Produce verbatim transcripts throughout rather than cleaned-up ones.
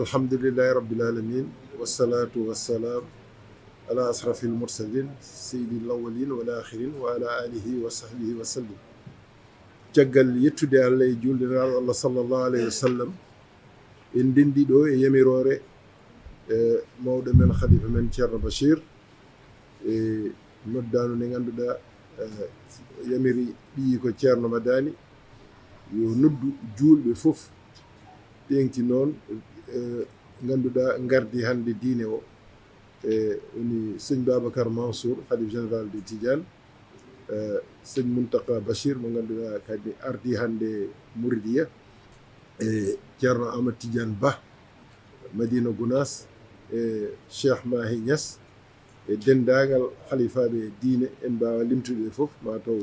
Alhamdulillahi rabbil alamin, wassalatu wassalam ala ashrafil mursalin, sayyidil awwalin wal akhirin, wa ala alihi wa sahbihi wa sallim. Caggal yettude Allah e juulde Nulaaɗo Allah sallallahu alayhi wa sallam, en ndenndi ɗo e yamiroore, e mawɗo men, khalifa men, Ceerno Bachir, e noddaandu nde ngannduɗaa, e yamiri ɓiyi ko Ceerno Madani, yo noddu juulɓe fof, teeŋti noon, e ngannduɗaa ngardi hannde diine o, e woni Sëñ Babacar Mansour, Khalif Général de Tidiane, e Sëñ Muntaka Bachir, mo ngannduɗaa kadi ardi hannde Mouridiya, e Ceerno Ahmad Tidiane Ba, Madina Gounass, e Cheikh Mahi Niass, e denndaangal halifaaɓe diine, en mbaawa limtude ɓe fof, maa taw,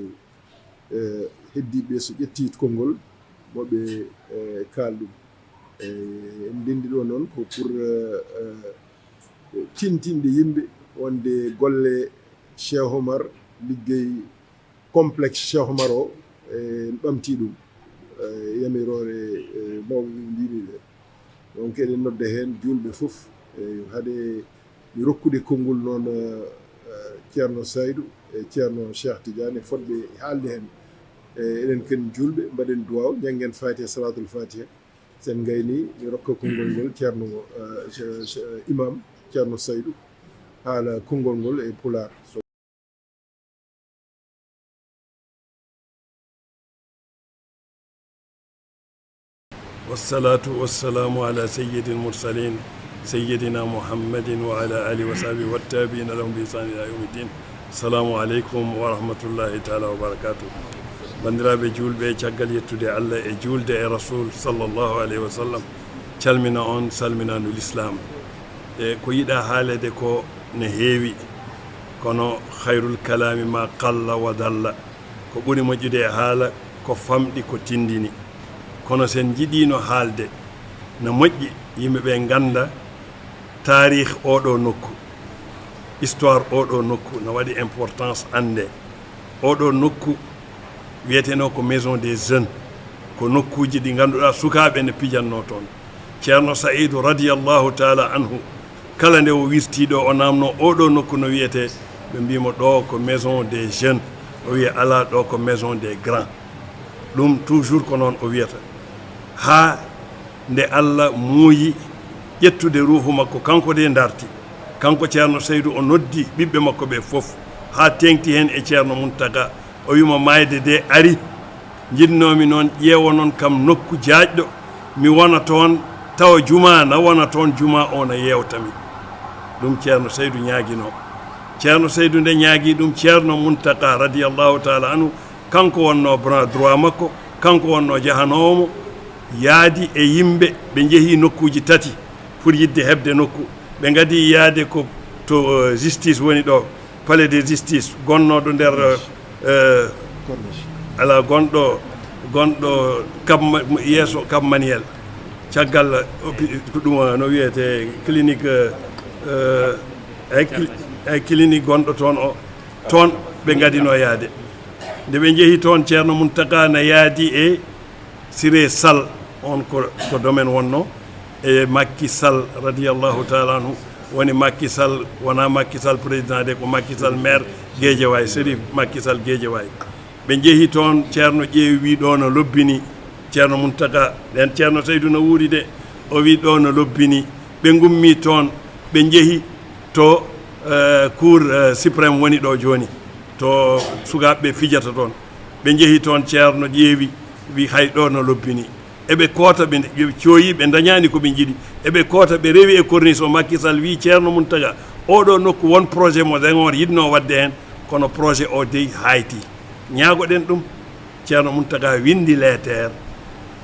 e, heddiiɓe so ƴettii konngol, mo ɓe, e, kaal ɗum. E, en ndenndi ɗo noon ko pour, e, e, tintinde yimɓe wonde golle Cheikh Omar, liggey complexe Cheikh Omar o, e, en ɓamtii ɗum, e, yamiroore, e, mawɓe ɓe mbiimi ɓe. Donc, eɗen nodda heen juulɓe fof, e, hade mi rokkude konngol noon, e, e, Ceerno Saydou, e Ceerno Cheikh Tidiane, e fotɓe haalde heen. E, eɗen ken juulɓe, mbaɗen duwaaw, njanngen Fatiha, Salatul Fatiha. Sen ngayni, mi rokka konngol ngol Ceerno, e, Ce-, Ce-, Imam Ceerno Saydou, haala konngol ngol e Pulaar. والصلاة والسلام على سيد المرسلين سيدنا محمد وعلى آله وصحبه والتابعين لهم بإحسان إلى يوم الدين. السلام عليكم ورحمة الله تعالى وبركاته. Banndiraaɓe juulɓe, caggal yettude Allah e juulde e Rasul sallallahu alayhi wa sallam, calmina on salminaandu Lislaam. E ko yiɗaa haaleede ko ne heewi, kono khayrul kalaami ma qalla wa dalla. Ko ɓuri moƴƴude e haala ko famɗi, ko tinndini. Kono sen njiɗiino haalde, no moƴƴi yimɓe ɓe ngannda taarih oɗo nokku, histoire oɗo nokku, no waɗi importance annde. Oɗo nokku wiyetenoo ko Maison des Jeunes, ko nokkuuji ɗi ngannduɗaa sukaaɓe ne pijannoo toon. Ceerno Saïdu radiyallahu taala anhu, kala nde o wirtii ɗo, o naamnoo oɗo nokku no wiyetee, ɓe mbii mo ɗo ko Maison des Jeunes, o wiya alaa, ɗo ko Maison des Grands. Ɗum toujours ko noon o wiyata. Haa nde Allah muuyi ƴettude ruuhu makko, kanko de darti. Kanko Ceerno Saïdu o noddi ɓiɓɓe makko ɓe fof, haa teeŋti heen e Ceerno Muntaka. O wi mo, maayde de ari, njiɗnoomi noon ƴeewonon kam nokku jaajɗo, mi wona toon, tawa jumaa na wona toon, jumaa o na yeewta mi. Ɗum Ceerno Saïdu ñaaginoo. Ceerno Saïdu nde ñaagii ɗum, Ceerno Muntaka radiyallahu taala anhu, kanko wonnoo bras droit makko, kanko wonnoo jahanoowo mo, yaadi e yimɓe, ɓe njehii nokkuuji tati pour yiɗde heɓde nokku. Ɓe ngadii yaade ko to, eh, justice woni ɗo, palais de justice, gonnooɗo nder, eh, alaa, gonɗo, gonɗo Cap Ma-, yeeso Cap Manuel. Caggal, eh, opi-, ko ɗum, eh, no wiyetee, clinique, eh, eh, ay cli-, ay clinique gonɗo toon o, toon ɓe ngadinoo yaade. Nde ɓe njehi toon, Ceerno Muntaka na yaadi e Siré Sall, on ko, ko domaine wonnoo, e Macky Sall radiyallahu taala anhu, woni Macky Sall, wonaa Macky Sall président de, ko Macky Sall maire Guédiawaye, Serif Macky Sall Guédiawaye. Ɓe njehi toon, Ceerno ƴeewi, wi ɗo no lobbini, Ceerno Muntaka, nden Ceerno Saïdu no wuuri de, o wi ɗo no lobbini, ɓe ngummi toon, ɓe njehi to, eh, Cour, eh, suprême woni ɗo jooni, to sukaaɓe ɓe fijata toon. Ɓe njehi toon, Ceerno ƴeewi, wi hay ɗo no lobbini. Eɓe koota, ɓe, ɓe cooyi, ɓe ndañaani ko ɓe njiɗi. Eɓe koota, ɓe rewi e corniche o. Macky Sall wi Ceerno Muntaka, oɗo nokku won projet mo Senghor yiɗnoo waɗde heen, kono projet o dey hayti. Ñaagoɗen ɗum. Ceerno Muntaka winndi leeteer,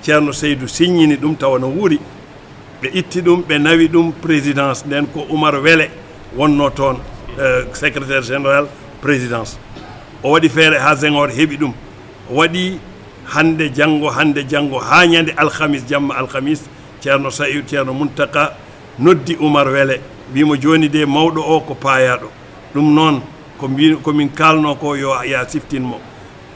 Ceerno Saïdu siññini ɗum tawa no wuuri. Ɓe itti ɗum, ɓe nawi ɗum présidence, nden ko Oumar Wele wonnoo toon, eh, secrétaire général présidence. O waɗi feere haa Senghor heɓi ɗum. O waɗi hannde, janngo, hannde, janngo, haa ñande alhamis, jamma alhamis, Ceerno Saïd, Ceerno Muntaka noddi Oumar Wele, wi mo, jooni de mawɗo o ko paayaaɗo. Ɗum noon, ko mbi-, ko min kaalnoo ko, yo, ya siftin mo.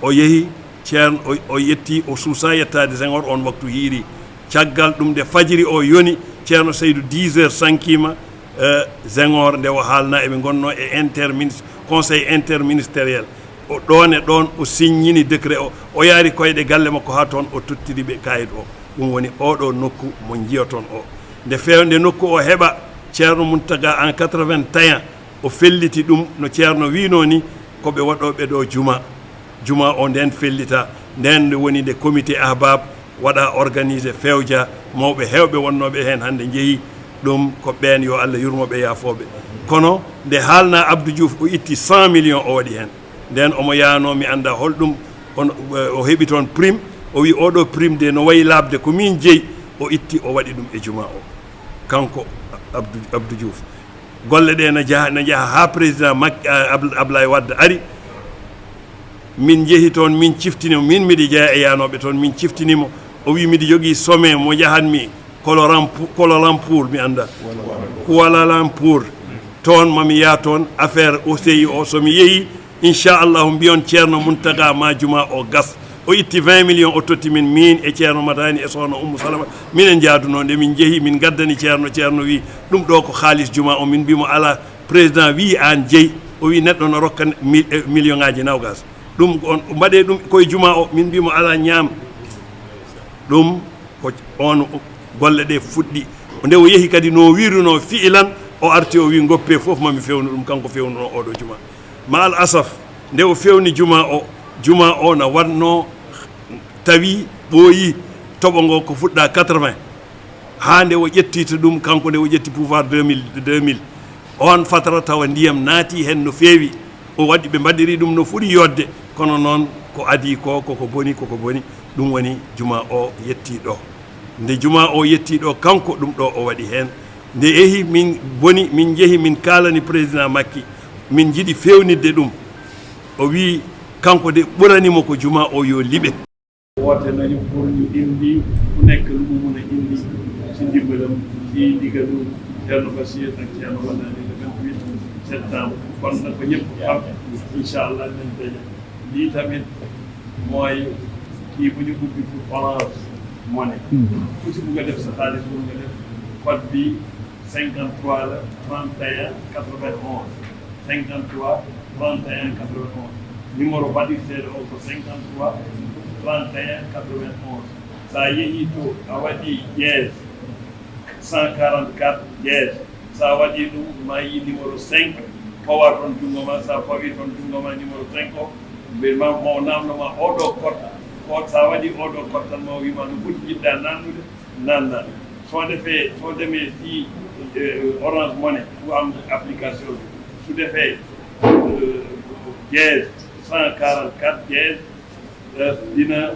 O yehi, Ceerno, o, o yetti, o suusaa yettaade Senghor, on waktu hiiri. Caggal ɗum, nde fajiri o yoni, Ceerno Saydu, dix heures sankiima, eh, Senghor, nde o haalna, eɓe ngonno e interminis-, conseil interministériel. O ɗoon e ɗoon o signini décret o, o yaari koyɗe galle makko haa toon, o tottiri ɓe kayit o. Ɗum woni oɗo nokku mo njiyoton o. Nde feew-, nde nokku o heɓa, Ceerno Muntaga en quatre-vingt-un, o felliti ɗum no Ceerno wiino ni, ko ɓe waɗooɓe ɗo juma. Juma o nden fellita, nden nde woni nde comité Ahbab waɗa organisé, fewja, mawɓe heewɓe wonnooɓe heen hannde njehi. Ɗum ko ɓeen, yo Allah yurmo ɓe, yaafooɓe. Kono nde haalna Abdou Diouf, o itti cent millions o waɗi heen. Nden omo yaano, mi annda hol ɗum on, o heɓi toon prime. O wi oɗo prime de no wayi laaɓde ko min jeyi, o itti o waɗi ɗum e juma o. Kanko Abdou, Abdou Diouf. Golle ɗe na jaha, na jaha haa président Mak-, a, Abl-, Ablaye Wade ari. Min njehi toon, min ciftini mo, min miɗo jeya e yaanooɓe toon, min ciftini mo. O wi miɗo jogii sommet mo njahatmi Kuala Lumpur, Kuala Lumpur, mi annda. Kuala Lumpur. Toon mami yaa toon, affaire O C I o, so mi yehi, inchallahu, mbiyon Ceerno Muntaga ma juma o gas. O itti vingt millions, o totti min, min e Ceerno Madani e Sohna Ummu Salama. Minen njaadunoo, nde min njehi, min ngaddani Ceerno, Ceerno wi, "Ɗum ɗo ko haalis juma o." Min mbi mo, "Alaa, président wi aan jeyi." O wi, "Neɗɗo no rokka mi-, eh, million ngaaji nawgas. Ɗum on, mbaɗee ɗum koye juma o." Min mbi mo, "Alaa, ñaam." Ɗum ko on golle ɗe fuɗɗi. Nde o yehi kadi no wiruno fi'ilan, o arti o wi, "Ngoppe fof mami fewnu ɗum." Kanko fewnunoo oɗo juma. Ma al asaf, nde o fewni juma o, juma o na waɗno tawi ɓooyi, toɓo ngo ko fuɗɗa quatre-vingts. Haa nde o ƴetti to ɗum, kanko nde o ƴetti pouvoir deux mille, deux mille. On fatara tawa ndiyam naati heen no feewi. O waɗi, ɓe mbaɗiri ɗum no foti yodde. Kono noon ko adii ko, koko boni, koko boni. Ɗum woni juma o yetti ɗo. Nde juma o yetti ɗo, kanko ɗum ɗo o waɗi heen. Nde yehi min boni, min njehi min kaalani président Macky, min njiɗi fewnitde ɗum. O wi kanko de ɓurani mo ko juma o yo liɓe. Woote nañu pour ñu indi ku nekk lu mu mun a indi ci ndimbalam ci ndigalu Thierno Bachir ak Thierno Madani le vingt-huit septembre. Kon na ko ñëpp xam, incha allah, dinañ daje. Lii tamit mooy kii bu ñu ubbi pour Orange Money. Ku ci bugg a def sa xaalis, mun nga def code bi, cinquante-trois la, trente et un quatre-vingt-onze. Cinquante-trois trente et un quatre-vingt-onze. Numéro baɗirteeɗo o ko cinquante-trois trente et un quatre-vingt-onze. Sa yehi to, a waɗi dièse cent quarante-quatre dièse. Sa waɗi ɗum, ma yi numéro cinq, fawa toon junngo ma. Sa fawi toon junngo ma numéro cinq o, ɓe ma, mo namno ma oɗo code. Code, sa waɗi oɗo code tan, ma o wima no foti jiɗɗa nannude, nanna. So defee, so demee si, eh, Orange Money, ɗum am application. Su defee, eh, dièse cent quarante-quatre dièse, eh, dina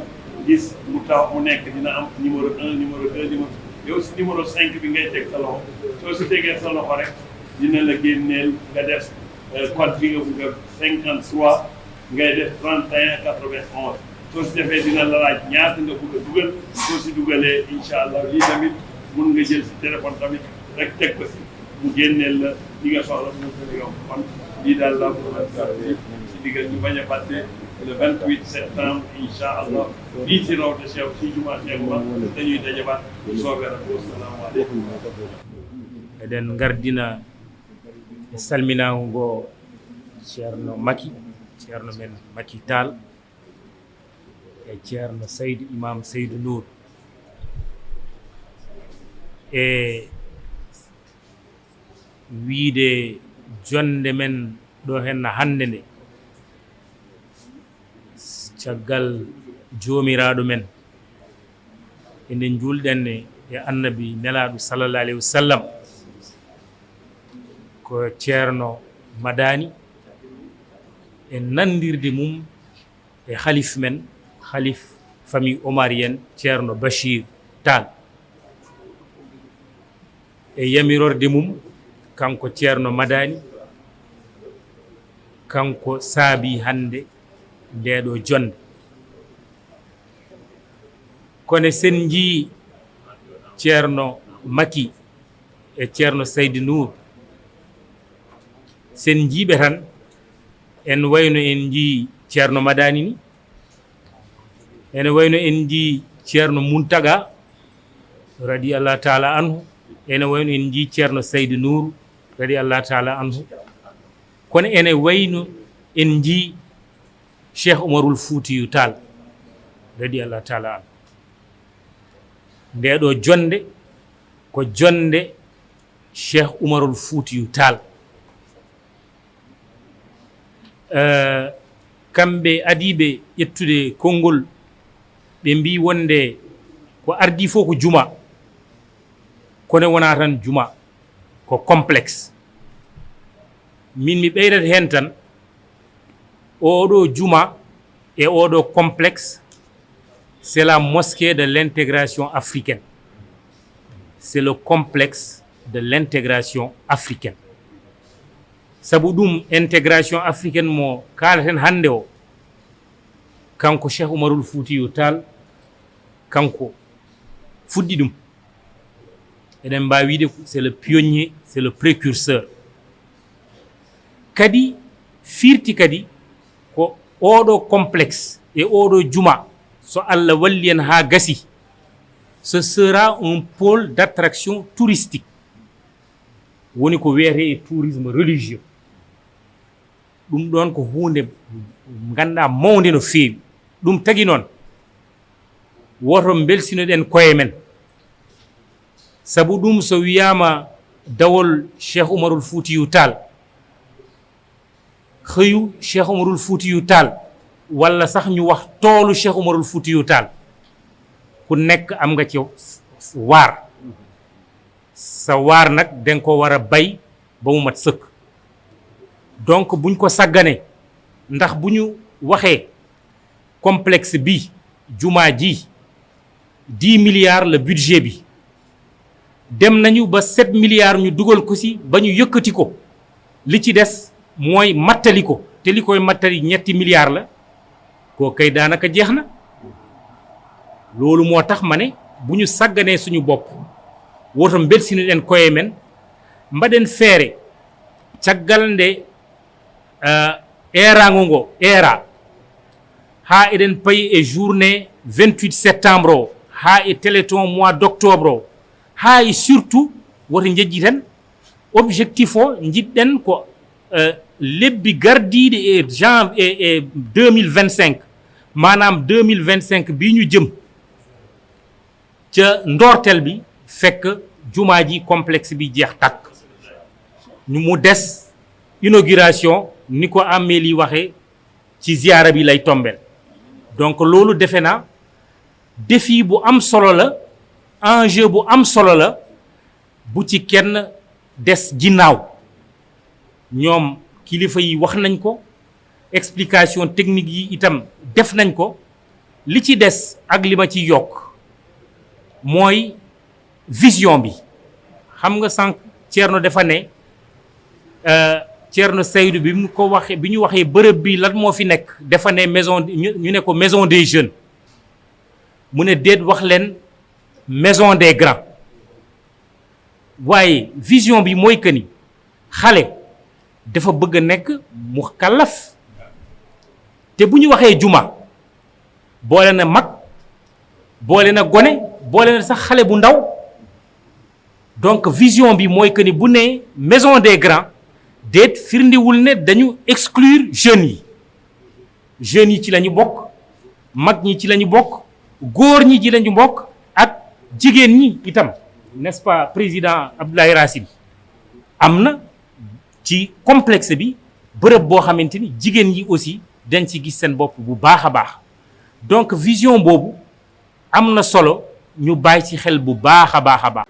gis mu tax mu nekk, dina am numéro un, numéro deux, numéro, yow si numéro cinq bi ngay teg sa loxo. Soo si tegee sa loxo rek, dina la génneel nga def, eh, code bi nga bugg a, cinquante-trois, ngay def trente et un quatre-vingt-onze. Soo si defee, dina la laaj ñaata nga bugg a dugal. Soo si dugalee, incha allah, lii tamit mun nga jël si téléphone tamit rek teg ko si, mu génneel la li nga soxla, mu gën a yomb. Kon lii daal laa ko mën a si digal ñu bañ a fàtte le vingt-huit septembre, incha allah, fii si Rawda Cheikh, si jumaa Cheikh Oumar, dañuy dajabaat bu soobee rek. Wassalaamu aleykum. Eɗen ngardina e salminaango ngo Ceerno Maki, Ceerno men Maki Taal, e Ceerno Saydu Imaam Saydu Nuur, e wiide jonnde men ɗo henna hannde nde, caggal Joomiraaɗo men, eɗen njuulɗen e Annabi Nelaaɗo sallallahu alayhi wa sallam, ko Ceerno Madani, e nanndirde mum e halif men, halif famille omarienne, Ceerno Bachir Tall, e yamirorde mum, kanko Ceerno Madani, kanko saabi hannde ndeeɗo jonnde. Kono sen njii Ceerno Maki e Ceerno Saydi Nuur, sen njiiɓe tan, en wayno en njii Ceerno Madani ni, ene wayno en njii Ceerno Muntaga, radiyallahu taala anhu, Ene wayno en njii Ceerno Saydu Nuuru, radi Allah taala anhu. Kono ene wayno en njii Cheikh Umarul Fuutiyu Taal, radi Allah taala anhu. Nde ɗo jonnde ko jonnde Cheikh Umarul Fuutiyu Taal. Eh, kamɓe adiiɓe ƴettude konngol, ɓe mbii wonde ko ardii fof ko juma, kono wonaa tan juma, ko complexe. Min mi ɓeydata heen tan, oɗo juma e oɗo complexe, c'est la mosquée de l'intégration africaine. C'est le complexe de l'intégration africaine. Sabu ɗum, intégration africaine mo kaalaten hannde o, kanko Cheikh Umarul Fuutiyu Taal, kanko fuɗɗi ɗum. Eɗen mbaawi wiide c'est le pionnier, c'est le précurseur. Kadi firti kadi ko oɗo complexe e oɗo juma, so Allah walli en haa gasi, ce sera un pôle d'attraction touristique. Woni ko wiyetee e tourisme religieux. Ɗum ɗoon ko huunde ngannduɗaa mawnde no feewi. Ɗum tagi noon, woto mbelsinoɗen koye men. Sabu ɗum, so wiyaama dawol Cheikh Umarul Fuutiyu Taal, xëyu Cheikh Umarul Fuutiyu Taal, walla sax ñu wax toolu Cheikh Umarul Fuutiyu Taal, ku nekk am nga ci waar. Sa waar nag, den ko war a bay ba mu mat sëkk. Donc buñ ko sàggane, ndax bu ñu waxee complexe bi, jumaa ji, dix milliards le budget bi, dem nañu ba sept milliards ñu dugal ko si, ba ñu yëkkati ko. Li ci des mooy mattali ko, te li koy mattali ñetti milliards la. Ko kay daanaka jeex na. Loolu moo tax ma ne, bu ñu sàgganee suñu bopp, woto mbelsinu ɗen koye men, mbaɗen feere, caggal nde, eh, eeraango ngo eera, haa eɗen payi e journée vingt-huit septembre o, haa e téléthon mois d'octobre o, haa e surtout, woto njejjiten objectif o, njiɗɗen ko, eh, lebbi gardiiɗi e jan-, e, e deux mille vingt-cinq, maanaam deux mille vingt-cinq bii ñu jëm, ca ndoortel bi, fekk jumaa ji, complexe bi jeex tàkk. Ñu mu des inauguration, ni ko Amélie waxee, ci ziyaara bi lay tombeel. Donc loolu, defe naa, défi bu am solo la, enjeu bu am solo la, bu ci kenn des ginnaaw. Ñoom kilifa yi wax nañ ko, explication technique yi itam def nañ ko. Li ci des ak li ma ci yokk mooy vision bi. Xam nga, sànq Thierno dafa ne, euh, Thierno Seydou, bi mu ko waxee, bi ñu waxee bërëb bi lan moo fi nekk, dafa ne maison, ñu, ñu ne ko maison des jeunes, mu ne déet, wax leen maison des grands. Waaye vision bi mooy que ni xale dafa bëgg a nekk mu kallaf. Te bu ñu waxee juma, boole na mag, boole na gone, boole na sax xale bu ndaw. Donc vision bi mooy que ni bu ne maison des grands, déet, firndiwul ne dañu exclure jeunes yi. Jeunes yi ci la ñu bokk, mag ñi ci la ñu bokk, góor ñi ci la ñu bokk, ak jigéen ñi itam, n'est-ce pas, président Abdoulaye Racine? Am na ci complexe bi bërëb boo xamante ni jigéen ñi aussi dañ ci gis seen bopp bu baax a baax. Donc vision boobu am na solo, ñu bàyyi ci xel bu baax a baax a baax.